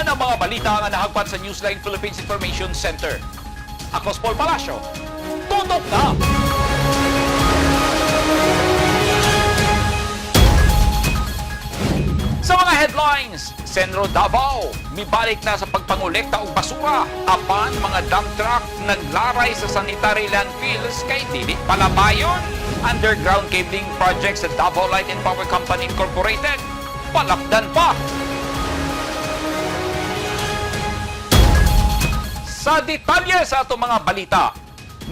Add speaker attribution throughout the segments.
Speaker 1: Tanan ang mga balita nga nahagpat sa Newsline Philippines Information Center. Ako si Paul Palacio. Tutok na! Sa mga headlines, Senro Davao, mibalik na sa pagpangolekta og basura apan mga dump truck naglaray sa sanitary landfills kay dili palabayon. Underground cabling project sa Davao Light and Power Company Incorporated, palapdan pa. Sa detalye sa atong mga balita,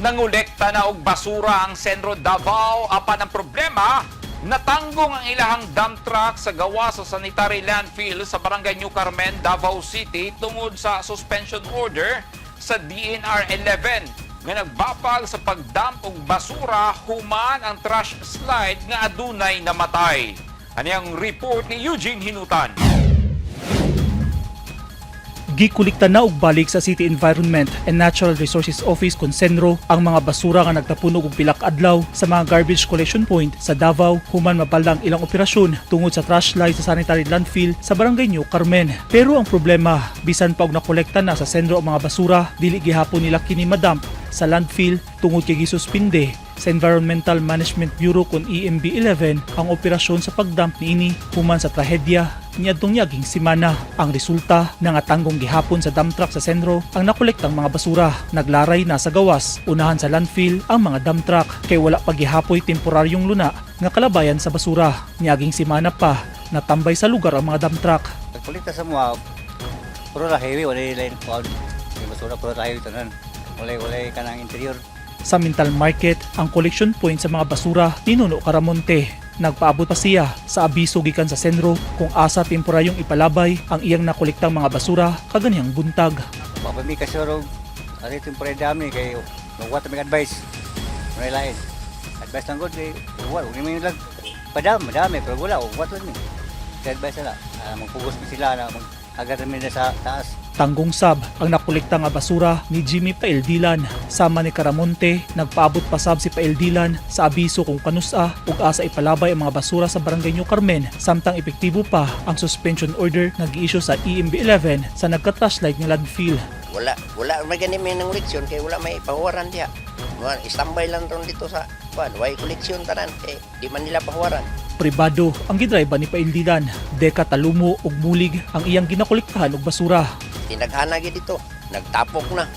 Speaker 1: nangolekta na og basura ang Senro Davao apan ang problema, natanggong ang ilahang dump truck sa gawa sa sanitary landfill sa Barangay New Carmen, Davao City tungod sa suspension order sa DNR 11 nga nagbapal sa pagdump og basura human ang trash slide nga adunay namatay. Ani ang report ni Eugene Hinutan.
Speaker 2: Gikulikta na og balik sa City Environment and Natural Resources Office kon Senro ang mga basura nga nagtapunog og pila ka adlaw sa mga garbage collection point sa Davao human mabalda ang ilang operasyon tungod sa trash slide sa sanitary landfill sa Barangay New Carmen. Pero ang problema, bisan pa og nakolekta na sa Senro ang mga basura, dili gihapon nila kini madump sa landfill tungod kay gisuspinde sa Environmental Management Bureau kon EMB 11 ang operasyon sa pagdump niini human sa trahedya niadtong niaging simana. Ang resulta, nangatanggong gihapon sa dump truck sa sentro ang nakolektang mga basura. Naglaray na sa gawas, unahan sa landfill ang mga dump truck kay wala pa gihapoy temporaryong luna nga kalabayan sa basura. Niaging simana pa, natambay sa lugar ang mga dump truck.
Speaker 3: Pagkulita sa mga, puro ra highway, wala line kuan. May basura puro ra highway tanan. Walay kanang interior.
Speaker 2: Sa Mintal Market, ang collection point sa mga basura ni Nuno Caramonte. Nagpaabot pa siya sa abiso gikan sa sentro kung asa temporaryong ipalabay ang iyang nakolektang mga basura kaganihang buntag.
Speaker 3: Papami ka sure og ari temporary dami kay magwa ta advice. Wala lain. Advice lang gud kay wala ug ni lag padam madami pero wala og what lang ni. Kay advice sila. Magpugos mi sila na mag agad mi na sa taas.
Speaker 2: Tanggong sab ang nakolekta nga basura ni Jimmy Paildilan. Sama ni Caramonte, nagpaabot pa sab si Paildilan sa abiso kung kanusa ug asa ipalabay ang mga basura sa Barangay New Carmen samtang epektibo pa ang suspension order nga giisyu sa EMB 11 sa nagka-trash slide nga landfill.
Speaker 4: Wala, wala may gani may nang leksyon kay wala may pahuwaran diha. Mga standby lang ron dito sa kuan, way koleksyon tanan kay di man nila pahuwaran.
Speaker 2: Pribado ang gidrive ni Paildilan. Deka talumo ug mulig ang iyang ginakolektahan og basura.
Speaker 4: Tinaghana gyud dito, nagtapok na.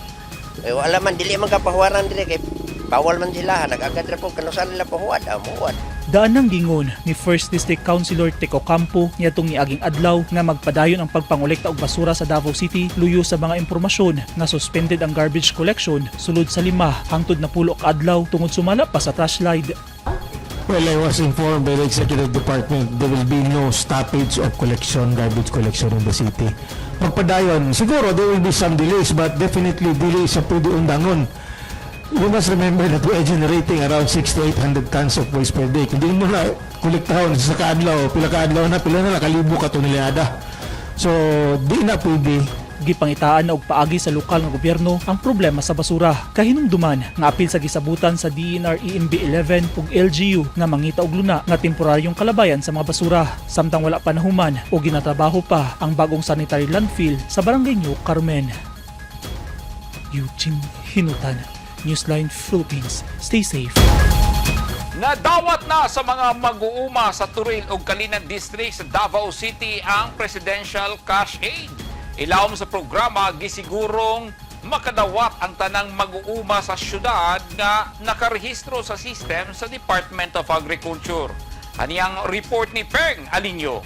Speaker 4: Eh, wala man dili man ka pahuwaran dire kay bawal man sila, nagagad ra po kanusan nila pahuwad, muwad.
Speaker 2: Daan ng gingon ni First District Councilor Teco Campo niadtong niaging adlaw nga magpadayon ang pagpangolekta og basura sa Davao City luyo sa mga impormasyon nga suspended ang garbage collection sulod sa 5 hangtod 10 ka adlaw tungod sumala pa sa trash slide.
Speaker 5: Well, I was informed by the executive department there will be no stoppage of collection, garbage collection in the city. Magpadayon, siguro there will be some delays, but definitely dili sa pwede undangon. You must remember that we are generating around 6 to 800 tons of waste per day. Kung di mo na kolektahon sa kaadlaw, pila kaadlaw na, pila na kalibo ka tonelada. So, di na pwede.
Speaker 2: Gipangitaan na og paagi sa lokal nga gobyerno ang problema sa basura. Kahinumduman nga apil sa gisabutan sa DENR EMB 11 ug LGU nga mangita og luna nga temporaryong kalabayan sa mga basura samtang wala pa nahuman o ginatrabaho pa ang bagong sanitary landfill sa Barangay New Carmen. Eugene Hinutan, Newsline Philippines. Stay safe.
Speaker 1: Nadawat na sa mga mag-uuma sa Toril ug Calinan District sa Davao City ang Presidential Cash Aid. Ilawom sa programa, gisigurong makadawat ang tanang mag-uuma sa syudad nga nakarehistro sa system sa Department of Agriculture. Ani ang report ni Peng Alinyo.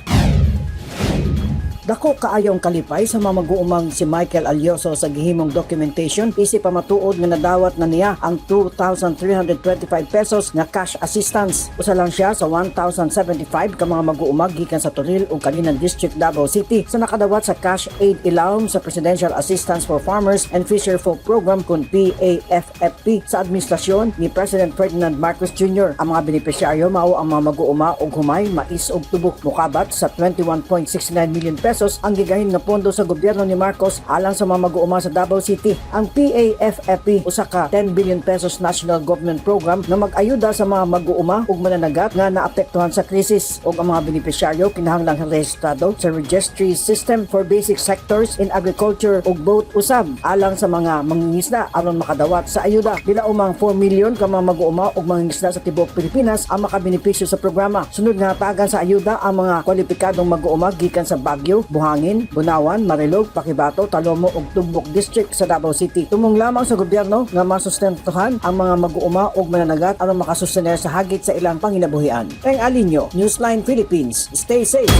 Speaker 6: Dako kaayo ang kalipay sa mga mag-uumang si Michael Alyoso sa gihimong documentation isip pamatuod nga nadawat na niya ang 2,325 pesos nga cash assistance. Usa lang siya sa 1,075 ka mga mag-uumag gikan sa Toril ug Calinan District, Davao City sa nakadawat sa cash aid ilawom sa Presidential Assistance for Farmers and Fisher Folk Program kun PAFFP sa administrasyon ni President Ferdinand Marcos Jr. Ang mga benepisyaryo mao ang mga mag-uuma og humay, mais ug tubo, mukabat sa 21.69 million pesos. pesos ang gigahin nga pondo sa gobyerno ni Marcos alang sa mga mag-uuma sa Davao City. Ang PAFFP, usa ka 10 billion pesos national government program nga mag-ayuda sa mga mag-uuma ug mananagat nga naapektuhan sa krisis, ug ang mga benepisyaryo kinahanglang rehistrado sa Registry System for Basic Sectors in Agriculture ug both usab alang sa mga mangingisda aron makadawat sa ayuda. Gilaumang 4 million ka mga mag-uuma ug mangingisda sa tibuok Pilipinas ang makabenepisyo sa programa. Sunod nga hatagan sa ayuda ang mga kwalipikadong mag-uuma gikan sa Baguio, Buhangin, Bunawan, Marilog, Paquibato, Talomo ug Tugbok District sa Davao City. Tumong lamang sa gobyerno nga masustentuhan ang mga mag-uuma ug mananagat aron makasustener sa hagit sa ilang panginabuhian. Peng Alinyo, Newsline Philippines. Stay safe.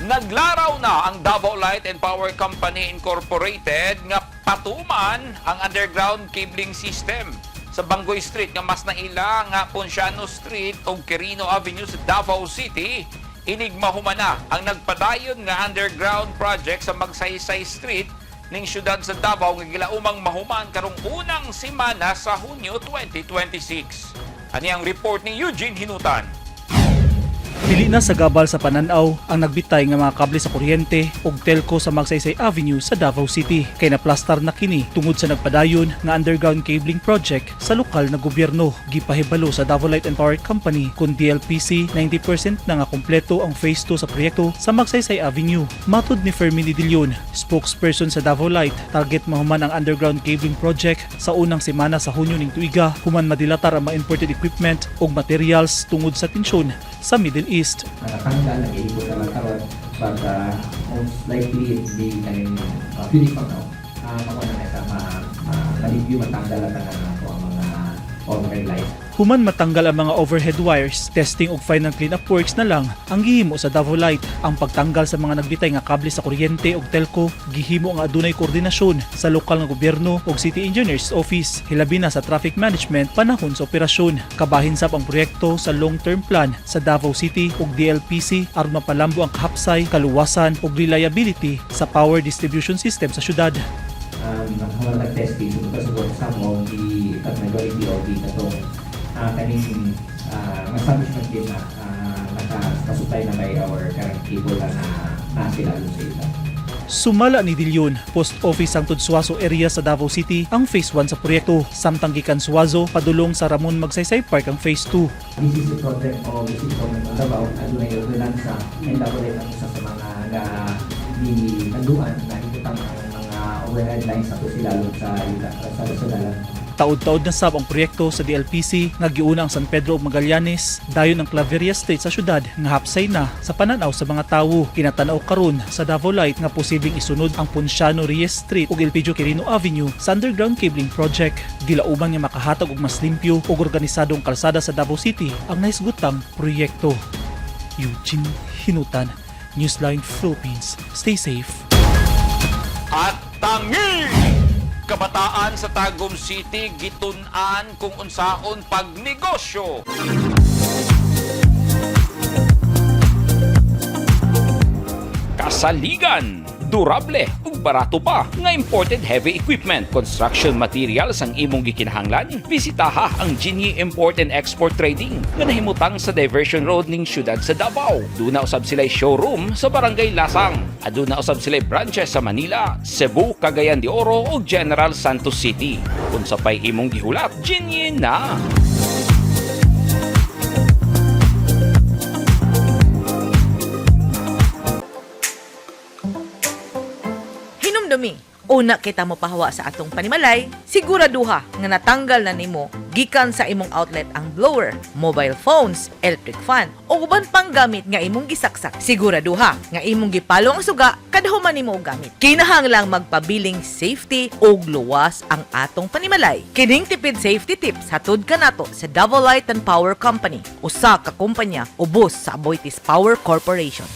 Speaker 1: Naglaraw na ang Davao Light and Power Company Incorporated nga patuman ang underground cabling system sa Bangoy Street nga mas naila nga Ponciano Street ug Quirino Avenue sa Davao City. Inig mahumana ang nagpadayon nga underground project sa Magsaysay Street ning syudad sa Davao nga gilaumang mahuman karong unang semana sa Hunyo 2026. Ani ang report ni Eugene Hinutan.
Speaker 2: Dili na sa gabal sa pananaw ang nagbitay nga mga kable sa kuryente ug telco sa Magsaysay Avenue sa Davao City kay naplastar na kini tungod sa nagpadayon nga underground cabling project sa lokal na gobyerno. Gipahibalo sa Davao Light and Power Company kun DLPC, 90% na nga kompleto ang phase 2 sa proyekto sa Magsaysay Avenue. Matod ni Fermin Idilion, spokesperson sa Davao Light, target mahuman ang underground cabling project sa unang semana sa Hunyo ning tuiga human madilatar ang mga imported equipment ug materials tungod sa tensyon sa Middle East.
Speaker 7: Nakatanggal, nag-iipon na lang karon, but most likely it be kaning few days from now, makuha na sa ma-review, matanggal na tanan ako ang mga overhead lines.
Speaker 2: Human matanggal ang mga overhead wires, testing ug final clean-up works na lang ang gihimo sa Davao Light. Ang pagtanggal sa mga nagbitay nga kable sa kuryente ug telco gihimo nga adunay koordinasyon sa lokal nga gobyerno ug City Engineers Office, hilabi na sa traffic management panahon sa operasyon. Kabahin sab ang proyekto sa long-term plan sa Davao City ug DLPC aron mapalambo ang kahapsay, kaluwasan ug reliability sa power distribution system sa syudad.
Speaker 7: Wala nag-testing, so because of some of the but majority of the katong kaning establishment din na naka-supply na by our current cable na na sila dun sa isa.
Speaker 2: Sumala ni Dilyon, Post Office ang Suazo area sa Davao City ang Phase 1 sa proyekto. Samtang gikan Suazo, padulong sa Ramon Magsaysay Park ang Phase 2.
Speaker 7: This is a project of the City Government of Davao, adunay ordinansa and Davao Light ang usa sa mga nga di nanduan na ibutang ang mga overhead lines ato sila sa sa dalan.
Speaker 2: Taod-taod na sab ang proyekto sa DLPC nga giuna ang San Pedro ug Magallanes, dayon ang Claveria Street sa syudad nga hapsay na sa pananaw sa mga tawo. Kinatanaw karon sa Davao Light nga posibleng isunod ang Ponciano Reyes Street ug Elpidio Quirino Avenue sa underground cabling project. Gilauman nga makahatag og mas limpyo ug organisadong kalsada sa Davao City ang nahisgutang proyekto. Eugene Hinutan, Newsline Philippines. Stay safe.
Speaker 1: At tangi! Kabataan sa Tagum City gitun-an kung unsaon pagnegosyo. Kasaligan, durable ug barato pa nga imported heavy equipment, construction materials ang imong gikinahanglan. Bisitaha ang Genie Import and Export Trading nga nahimutang sa Diversion Road ning syudad sa Davao. Duna usab sila showroom sa Barangay Lasang. Aduna usab sila branches sa Manila, Cebu, Cagayan de Oro ug General Santos City. Unsa pay imong gihulat, Genie na.
Speaker 8: Hinumdumi, una kita mo pahawa sa atong panimalay, siguraduha nga natanggal na nimo gikan sa imong outlet ang blower, mobile phones, electric fan, o uban pang gamit nga imong gisaksak. Siguraduha nga imong gipalo ang suga kada human nimo og gamit. Kinahanglang magpabiling safety ug luwas ang atong panimalay. Kining tipid safety tips hatod kanato sa Davao Light and Power Company, usa ka kumpanya ubos sa Aboitiz Power Corporation.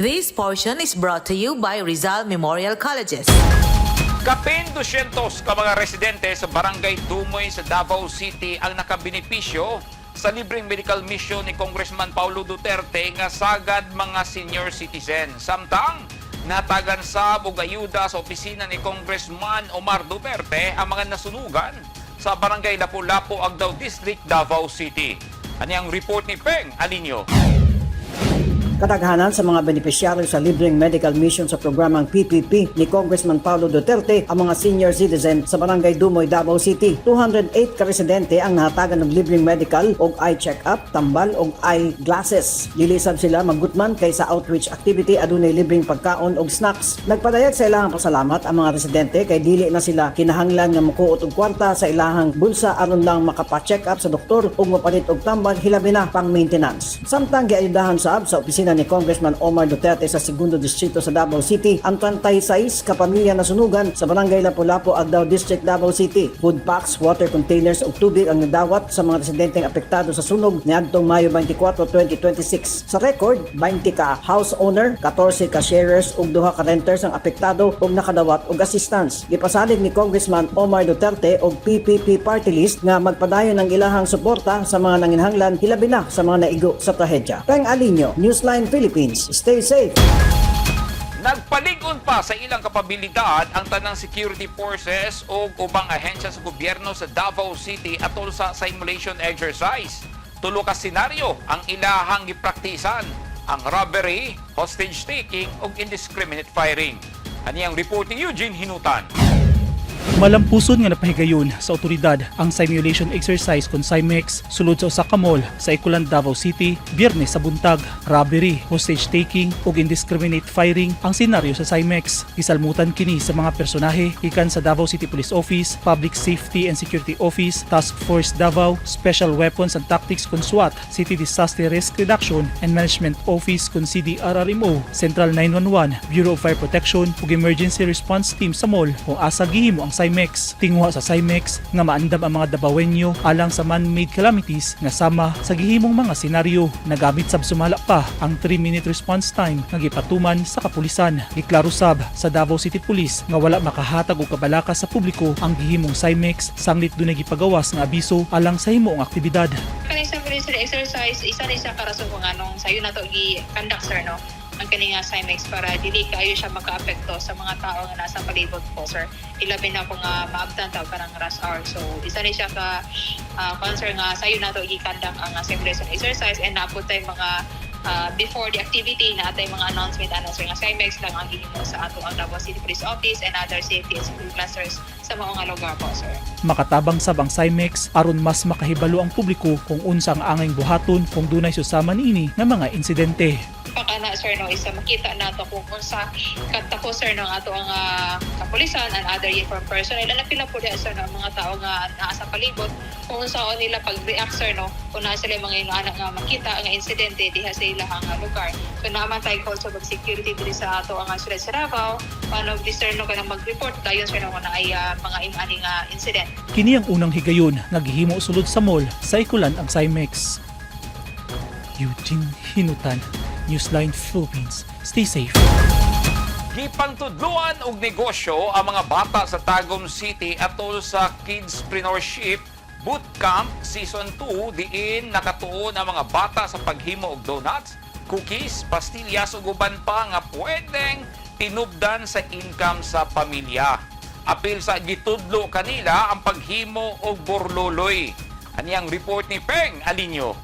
Speaker 8: This portion is brought to you by Rizal Memorial Colleges.
Speaker 1: Kapin 200 ka mga residente sa Barangay Dumoy sa Davao City ang nakabenepisyo sa libreng medical mission ni Congressman Paulo Duterte nga sagad mga senior citizen. Samtang, Natagan sab og ayuda sa opisina ni Congressman Omar Duterte ang mga nasunugan sa Barangay Lapu-Lapu, Agdao District, Davao City. Ani ang report ni Peng Alinio.
Speaker 6: Kadaghanan sa mga benepisyaryo sa libreng medical mission sa programang PPP ni Congressman Paulo Duterte ang mga senior citizen sa Barangay Dumoy, Davao City. 208 ka residente ang nahatagan og libreng medical og eye check-up, tambal og eye glasses. Lilisab sila magutman kay sa outreach activity adunay libreng pagkaon og snacks. Nagpadayag sa ilahang pasalamat ang mga residente kay dili na sila kinahanglan nga mukuot og kwarta sa ilahang bulsa aron lang makapa-check up sa doktor ug mapalit og tambal, hilabi na pang maintenance. Samtang giayudahan sab sa opisina ni Congressman Omar Duterte sa segundo distrito sa Davao City ang 36 ka pamilya nasunugan sa Barangay Lapu-Lapu, Agdao District, Davao City. Food packs, water containers ug tubig ang nadawat sa mga residenteng apektado sa sunog niadtong Mayo 24, 2026. Sa record, 20 ka house owner, 14 ka sharers ug duha ka renters ang apektado ug nakadawat og assistance. Gipasalig ni Congressman Omar Duterte og PPP party list nga magpadayon ang ilahang suporta sa mga nanginhanglan, hilabi na sa mga naigo sa trahedya. Peng Alinio, Newsline Philippines. Stay safe.
Speaker 1: Nagpalig-on pa sa ilang kapabilidad ang tanang security forces o ubang ahensya sa gobyerno sa Davao City atol sa simulation exercise. Tulo ka senaryo ang ilahang gipraktisan: ang robbery, hostage taking ug indiscriminate firing. Ani ang report ni Eugene Hinutan.
Speaker 2: Malampuson nga napahigayon sa otoridad ang simulation exercise kon SIMEX sulod sa usa ka mall sa Ikulan, Davao City, Biyernes sa buntag. Robbery, hostage taking ug indiscriminate firing ang senaryo sa SIMEX. Gisalmutan kini sa mga personahe gikan sa Davao City Police Office, Public Safety and Security Office, Task Force Davao, Special Weapons and Tactics kon SWAT, City Disaster Risk Reduction and Management Office kon CDRRMO, Central 911, Bureau of Fire Protection ug Emergency Response Team sa mall kung asa gihimo ang SIMEX. Tinguha sa SIMEX nga maandam ang mga Dabawenyo alang sa man-made calamities nga sama sa gihimong mga senaryo. Nagamit sab sumala pa ang 3-minute response time nga gipatuman sa kapulisan. Giklaro sab sa Davao City Police nga wala makahatag og kabalaka sa publiko ang gihimong SIMEX sanglit dunay gipagawas nga abiso alang sa himuong aktibidad.
Speaker 9: Kaning simulation exercise, isa ni siya karason kung anong sayo na to gi-conduct, sir, no, ang kaning nga SIMEX para dili kaayo siya makaapekto sa mga tao nga nasa palibot po, sir, ilabi na kung maabtan ta parang rush hour. So isa ni siya ka concern nga sayo na to gi-conduct ang simulation exercise and naapod tay mga before the activity na atay mga announcement ana, sir, nga SIMEX lang ang gihimo sa ato ang Davao City Police Office and other safety and security clusters sa mao nga lugar po, sir.
Speaker 2: Makatabang sab ang SIMEX aron mas makahibalo ang publiko kung unsa ang angay buhaton kung dunay susama niini nga mga insidente.
Speaker 9: Pakana, sir, no, isa makita nato kung unsa katako, sir, no, ang ato ang kapulisan and other uniform personnel and pila po diha, sir, no, ang mga tao nga naa sa palibot, kung unsaon nila pag-react, sir, no, kung naa sila mga inana nga makita nga insidente diha sa ilahang lugar. So naa man tay also mag security diri sa ato ang syudad sa Davao paano di, sir, no, kanang mag-report dayon, sir, no, kung naay mga ingani nga incident.
Speaker 2: Kini ang unang higayon nga gihimo sulod sa mall sa Ikulan ang SIMEX. Eugene Hinutan, Newsline Philippines. Stay safe.
Speaker 1: Gipangtudluan og negosyo ang mga bata sa Tagum City atol sa Kidspreneurship Bootcamp Season 2, diin nakatuon ang mga bata sa paghimo og donuts, cookies, pastillas ug uban pa nga pwedeng tinubdan sa income sa pamilya. Apil sa gitudlo kanila ang paghimo og borloloy. Ani ang report ni Peng Alinio.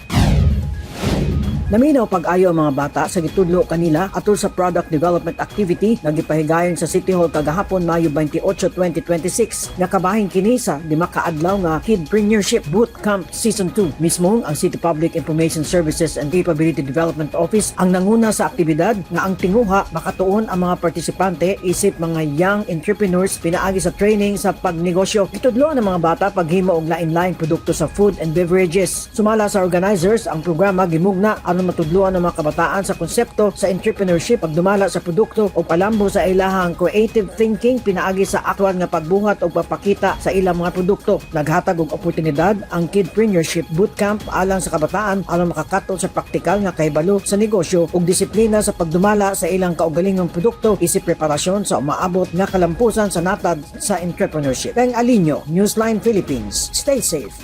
Speaker 6: Naminaw pag-ayo ang mga bata sa gitudlo kanila atol sa product development activity nga gipahigayon sa City Hall kagahapon, Mayo 28, 2026. Nakabahin kini sa 5 ka adlaw nga Kidpreneurship Bootcamp Season 2. Mismo ang City Public Information Services and Capability Development Office ang nanguna sa aktibidad nga ang tinguha makatuon ang mga partisipante isip mga young entrepreneurs pinaagi sa training sa pagnegosyo. Gitudloan ang mga bata paghimo og lain-laing produkto sa food and beverages. Sumala sa organizers, ang programa gimugna aron matudloan ang mga kabataan sa konsepto sa entrepreneurship, pagdumala sa produkto o palambo sa ilahang creative thinking pinaagi sa aktual nga pagbuhat o pagpakita sa ilang mga produkto. Naghatag og oportunidad ang Kidpreneurship Bootcamp alang sa kabataan aron makakaton sa praktikal nga kahibalo sa negosyo ug disiplina sa pagdumala sa ilang kaugalingong produkto isip preparasyon sa umaabot nga kalampusan sa natad sa entrepreneurship. Peng Alinio, Newsline Philippines. Stay safe.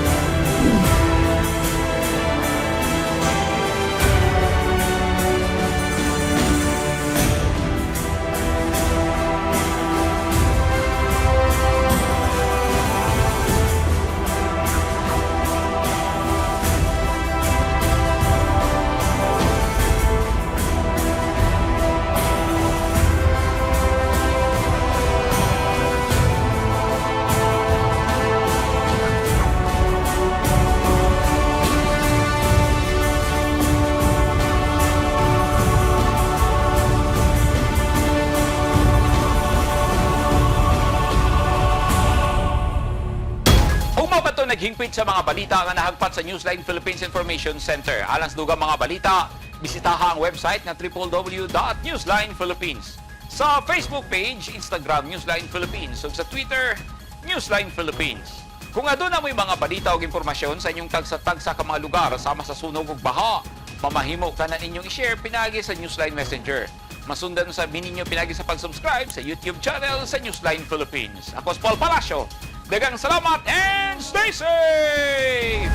Speaker 1: naghingpit sa mga balita nga nahagpat sa Newsline Philippines Information Center. Alang sa dugang mga balita, bisitaha ang website na www.newslinephilippines. Sa Facebook page, Instagram Newsline Philippines ug sa Twitter, Newsline Philippines. Kung aduna mo'y mga balita o impormasyon sa inyong tagsa-tagsa ka mga lugar sama sa sunog ug baha, mamahimo ka na ninyong i-share pinagi sa Newsline Messenger. Masundan sa ninyo pinagi sa pag-subscribe sa YouTube channel sa Newsline Philippines. Ako si Paul Palacio. Daghang salamat and stay safe!